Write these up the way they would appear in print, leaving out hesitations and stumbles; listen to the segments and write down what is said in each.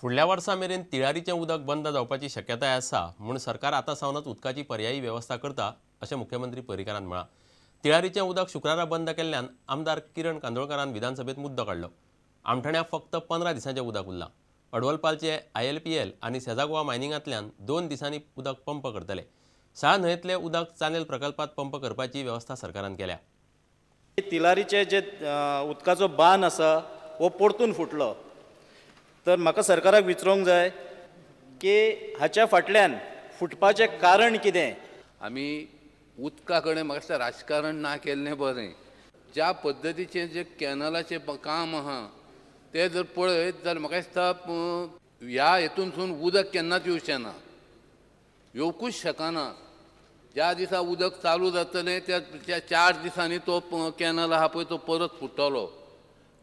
फुडल्या वर्सा मेरेन तिळारीचें उदक बंद जावपाची शक्यताय आसा म्हूण सरकार आतां सावनच उदकाची पर्यायी वेवस्था करता अशें मुख्यमंत्री पर्रीकारान म्हळां. तिळारीचें उदक शुक्रारा बंद केल्ल्यान आमदार किरण कांदोळकारान विधानसभेत मुद्दो काडलो. आमठाण्या फक्त 15 दिसांचें उदक उरलां. अडवलपालचे ILPL आनी सेजागोवा मायनिंगांतल्यान 2 दिसांनी उदक पंप करतले. साळ न्हंयेंतलें उदक चानेल प्रकल्पांत पंप करपाची वेवस्था सरकारान केल्या. तिलारीचे जे उदकाचो बांद आसा हो परतून फुटलो, तर म्हाका सरकाराक विचारूंक जाय की हाच्या फाटल्यान फुटपाचें कारण कितें. आमी उदका कडेन म्हाका दिसता राजकारण ना केल्लें बरें. ज्या पद्दतीचें जें कॅनलाचें काम आहा तें जर पळयत जाल्यार म्हाका दिसता ह्या हेतूनसून उदक केन्नाच येवचें ना, येवकूच शकना. ज्या दिसा उदक चालू जातलें त्या 4 दिसांनी तो कॅनल आहा पळय तो परत फुट्टलो.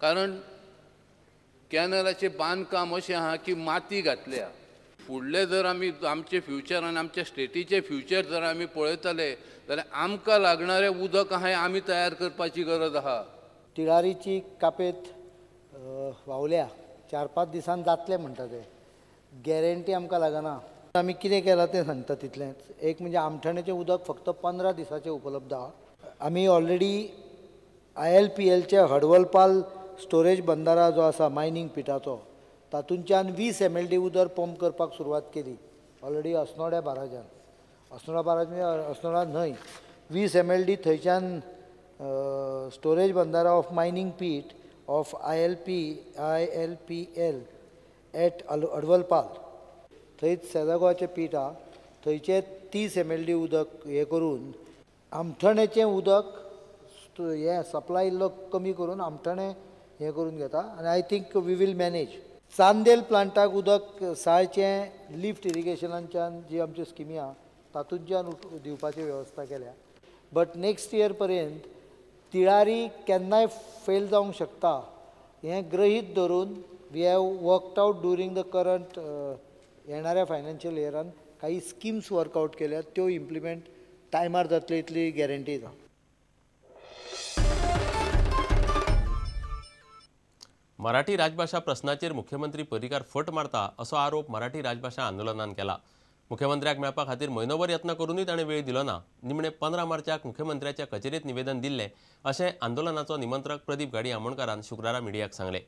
कारण कॅनलाचें बांदकाम अशें आहा की माती घातल्या. फुडलें जर आमी आमचें फ्युचर आनी आमच्या स्टेटीचें फ्युचर जर आमी पळयतले जाल्यार आमकां लागणारें उदक आहा हें आमी तयार करपाची गरज आहा. तिळारीची कापेत व्हांवल्या, 4-5 दिसान जातलें म्हणटा ते, गॅरंटी आमकां लागना. आमी कितें केलां तें सांगता तितलेंच. एक म्हणजे आमठाण्याचें उदक फक्त 15 दिसाचें उपलब्ध आहा. आमी ऑलरेडी ILPLचे हडवलपाल स्टोरेज बंदारा जो आसा मायनींग पिटाचो तातूंच्यान 20 MLD उदक पंप करपाक सुरवात केली ऑलरेडी अस्नोड्या बाराजान. अस्नोडा बाराज म्हणजे अस्नोडा न्हंय 20 MLD थंयच्यान storage Bhandara of mining pit of ILPL at Advalpal थंयच सेजागोवाचें पीठ आहा थंयचें 30 MLD उदक हें करून आमठणेचें उदक हें सप्लाय इल्लो कमी करून आमठणें हें करून घेता आनी I think we will manage. Chandel प्लांटाक उदक साळचें लिफ्ट इरिगेशनाच्यान जी आमच्यो स्किमी आहा तातूंतल्यान दिवपाची वेवस्था केल्या. बट नेक्स्ट इयर पर्यंत तिळारी केन्नाय फेल जावंक शकता हें गृहीत धरून we have worked out during the current येणाऱ्या फायनान्शियल इयरान काही स्किम्स वर्कआउट केल्या त्यो इम्प्लिमेंट टायमार जातले इतली गॅरंटी ना. मराठी राजभाशा प्रश्नाचेर मुख्यमंत्री पर्रीकार फट मारता असो आरोप मराठी राजभाशा आंदोलनान केला. मुख्यमंत्र्याक मेळपा खातीर म्हयनोभर यत्न करूनय ताणें वेळ दिलो ना. निमणे 15 मार्चाक मुख्यमंत्र्याच्या कचेरेंत निवेदन दिल्लें अशें आंदोलनाचो निमंत्रक प्रदीप घाडी आमोणकारान शुक्रारा मिडियाक सांगलें.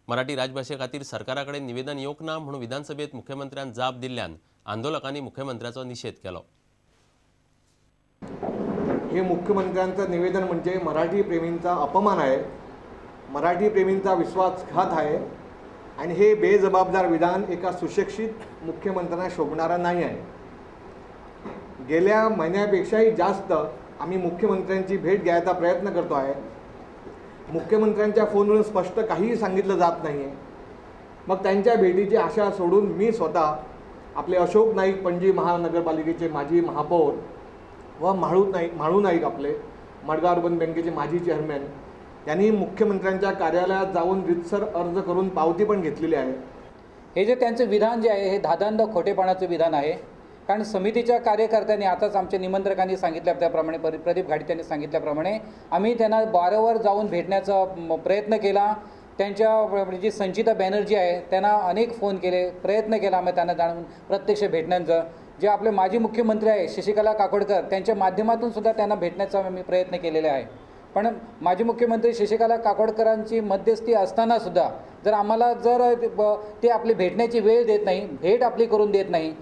मराठी राजभाशे खातीर सरकारा कडेन निवेदन येवंक ना म्हूण विधानसभेत मुख्यमंत्र्यान जाप दिल्ल्यान आंदोलकांनी मुख्यमंत्र्याचो निशेध केलो. हे मुख्यमंत्र्यांचं निवेदन म्हणजे मराठी प्रेमींचा अपमान आहे, मराठी प्रेमींचा विश्वासघात आहे आणि हे बेजबाबदार विधान एका सुशिक्षित मुख्यमंत्र्यांना शोभणारं नाही आहे. गेल्या महिन्यापेक्षाही जास्त आम्ही मुख्यमंत्र्यांची भेट घ्यायचा प्रयत्न करतो आहे. मुख्यमंत्र्यांच्या फोनवरून स्पष्ट काहीही सांगितलं जात नाही आहे. मग त्यांच्या भेटीची आशा सोडून मी स्वतः आपले अशोक नाईक पणजी महानगरपालिकेचे माजी महापौर व म्हाळू नाईक आपले मडगाव अर्बन बँकेचे माजी चेअरमॅन यांनी मुख्यमंत्र्यांच्या कार्यालयात जाऊन रितसर अर्ज करून पावती पण घेतलेली आहे. हे जे त्यांचं विधान जे आहे हे धादांत खोटेपणाचं विधान आहे. कारण समितीच्या कार्यकर्त्यांनी आताच आमच्या निमंत्रकांनी सांगितल्या त्याप्रमाणे प्रदीप घाडी त्यांनी सांगितल्याप्रमाणे आम्ही त्यांना वारंवार जाऊन भेटण्याचा प्रयत्न केला. त्यांच्या जी संचिता बॅनर्जी आहे त्यांना अनेक फोन केले, प्रयत्न केला आम्ही त्यांना जाणून प्रत्यक्ष भेटण्याचा. जे आपले माजी मुख्यमंत्री आहे शशिकला काकोडकर त्यांच्या माध्यमातून सुद्धा त्यांना भेटण्याचा आम्ही प्रयत्न केलेला आहे. पण माजी मुख्यमंत्री शशिकला काकोडकरांची मध्यस्थी असतानासुद्धा जर आम्हाला जर ते आपली भेटण्याची वेळ देत नाही, भेट आपली करून देत नाही.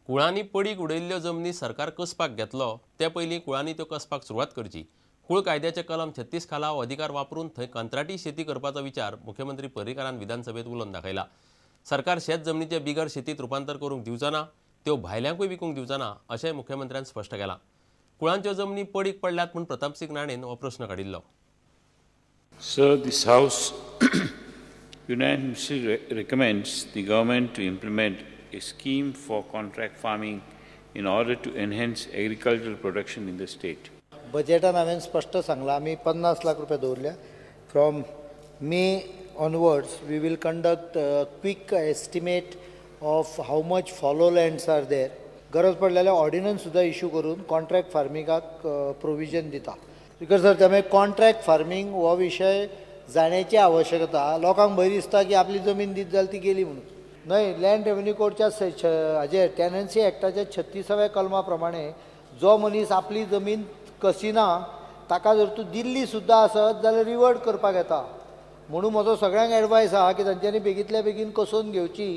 कुळांनी पडीक उडयल्ल्यो जमनी सरकार कसपाक घेतलो ते पयलीं कुळांनी त्यो कसपाक सुरवात करची. कुळ कायद्याचे कलम 36 खाला हो अधिकार वापरून थंय कंत्राटी शेती करपाचो विचार मुख्यमंत्री पर्रीकारान विधानसभेत उलोवन दाखयला. सरकार शेत जमनीचे बिगर शेतीत रुपांतर करूंक दिवचो ना, त्यो भायल्यांकूय विकूंक दिवचो ना अशें मुख्यमंत्र्यान स्पश्ट केलां. कुळांच्यो जमनी पडीक पडल्यात म्हूण प्रतापसिंग राणेन हो प्रश्न काडिल्लो. Sir, this house unanimously recommends the government to implement a scheme for contract farming in order to enhance agricultural production in the state. बजेटान हांवें स्पश्ट सांगलां आमी 50 लाख रुपया दवरल्या. From May onwards we will conduct quick estimate of how much fallow lands are there. गरज पडले जाल्यार ordnance सुद्दां इशू करून कॉन्ट्रॅक्ट फार्मिंगाक प्रोविजन दिता. स्पीकर सर, त्यामुळे कॉन्ट्रॅक्ट फार्मींग हो विशय जाण्याची आवश्यकता. लोकांक भंय दिसता की आपली जमीन दीत जाल्यार ती गेली म्हणून. न्हय, लँड रेव्हेन्यू कोडच्या हाजेर टेनन्सी एक्टाच्या 36व्या कलमा प्रमाणे जो मनीस आपली जमीन कसिना ताका जर तूं दिल्ली सुद्दां आसत जाल्यार रिवर्ट करपाक येता. म्हणून म्हजो सगळ्यांक एडवायस आहा की तांच्यांनी बेगींतल्या बेगीन कसोवन घेवची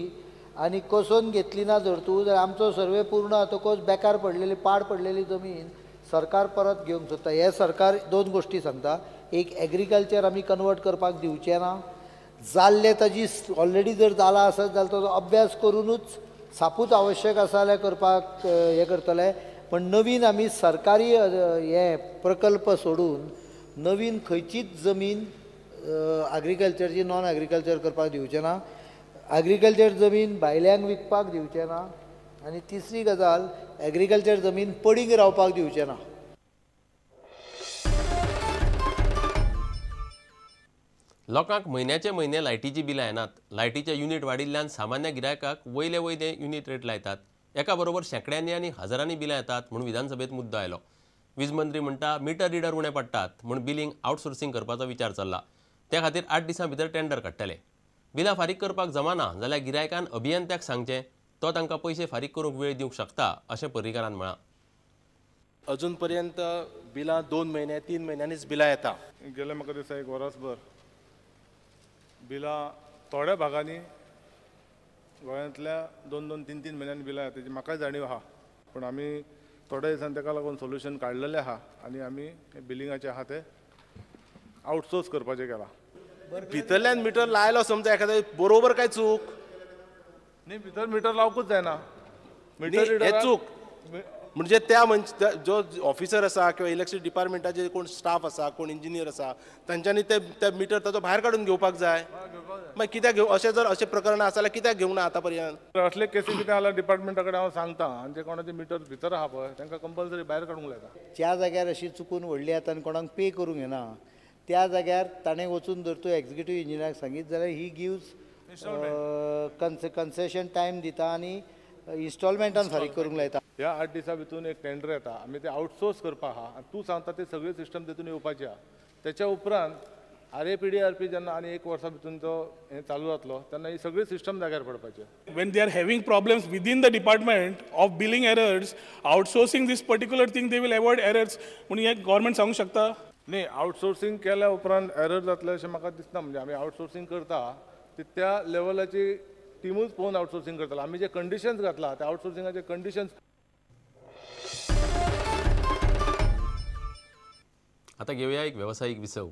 आनी कसोवन घेतली ना जर तूं जाल्यार आमचो सर्वे पूर्ण जातकच बेकार पडलेली पाड पडलेली जमीन सरकार परत घेवंक सोदता. हें सरकार दोन गोश्टी सांगता, एक एग्रीकल्चर आमी कन्वर्ट करपाक दिवचें ना, जाल्लें ताजी ऑलरेडी जर जालां आसत जाल्यार ताजो अभ्यास करुनूच सापूच आवश्यक आसा जाल्यार करपाक हें करतले. पण नवीन आमी सरकारी हे प्रकल्प सोडून नवीन खंयचीच जमीन एग्रीकल्चरची नॉन एग्रीकल्चर करपाक दिवचें ना, एग्रीकल्चर जमीन भायल्यांक विकपाक दिवचें ना आनी तिसरी गजाल एग्रीकल्चर जमीन पडींग रावपाक दिवचें ना. लोकांक म्हयन्याचे म्हयने लायटीची बिलां येनात. लायटीचे युनिट वाडिल्ल्यान सामान्य गिरायकाक वयले वयले युनिट रेट लायतात. एका बरोबर शेंकड्यांनी आनी हजारांनी बिलां येतात म्हूण विधानसभेत मुद्दो आयलो. वीज मंत्री म्हणटा मिटर रिडर उणें पडटात म्हूण बिलींग आउटसोर्सिंग करपाचो विचार चल्ला. त्या खातीर 8 दिसां भितर टेंडर काडटले. बिलां फारीक करपाक जमाना जाल्यार गिरायकान अभियंत्याक सांगचें, तो तांकां पयशे फारीक करूंक वेळ दिवंक शकता अशें पर्रीकारान म्हळां. अजून पर्यंत बिलां 2 म्हयने 3 म्हयन्यांनीच बिलां येता. गेले म्हाका दिसता एक वरसभर बिलां थोड्या भागांनी गोंयांतल्या 2-2, 3-3 म्हयन्यांनी बिलां येता तेजी म्हाकाय जाणीव आहा. पूण आमी थोड्या दिसान ताका लागून सोल्युशन काडलेलें आहा आनी आमी बिलिंगाचें आहा तें आउटसोर्स करपाचें केलां. भितरल्यान मिटर लायलो समजा एखाद्या बरोबर काय चूक न्ही, भितर मिटर लावकूच जायना. मिटर हें चूक म्हणजे त्या मनश जो ऑफिसर आसा किंवा इलेक्ट्रिसिटी डिपार्टमेंटाचे कोण स्टाफ आसा, कोण इंजिनियर आसा, तांच्यांनी ते मिटर ताचो भायर काडून घेवपाक जाय. मागीर कित्याक घेवं अशें जर अशें प्रकरण आसा जाल्यार कित्याक घेवंक ना आतां पर्यंत? असले केसी कितें जाल्यार डिपार्टमेंटा कडेन हांव सांगता आनी जे कोणाचे मिटर भितर आहा पळय तांकां कंपल्सरी भायर काडूंक लायता. ज्या जाग्यार अशी चुकून व्हडली जाता आनी कोणाक पे करूंक येना त्या जाग्यार ताणें वचून जर तूं एक्झिक्युटीव इंजिनियराक सांगीत जाल्यार ही गिव्स कन्सेशन टायम दिता आनी इन्स्टॉलमेंटान फारीक करूंक लायता. ह्या 8 दिसां भितून एक टेंडर येता, आमी ते आउटसोर्स करपा आहा आनी तूं सांगता ते सगळी सिस्टम तितून येवपाची आहा. तेच्या उपरांत RAPDRP जेन्ना आनी 1 वर्सा भितून तो हें चालू जातलो तेन्ना ही सगळी सिस्टम जाग्यार पडपाची. When they are having problems within the department of billing errors, outsourcing this particular thing they will avoid errors म्हणून हें गव्हर्मेंट सांगूंक शकता. न्ही, आउटसोर्सिंग केल्या उपरांत एरर जातले अशें म्हाका दिसना. म्हणजे आमी आउटसोर्सिंग करता ती त्या लेवलाची टिमूच पळोवन आउटसोर्सिंग करतले. आमी जे कंडिशन्स घातला त्या आउटसोर्सिंगाचे कंडिशन्स. आता घेऊया एक व्यावसायिक विसव.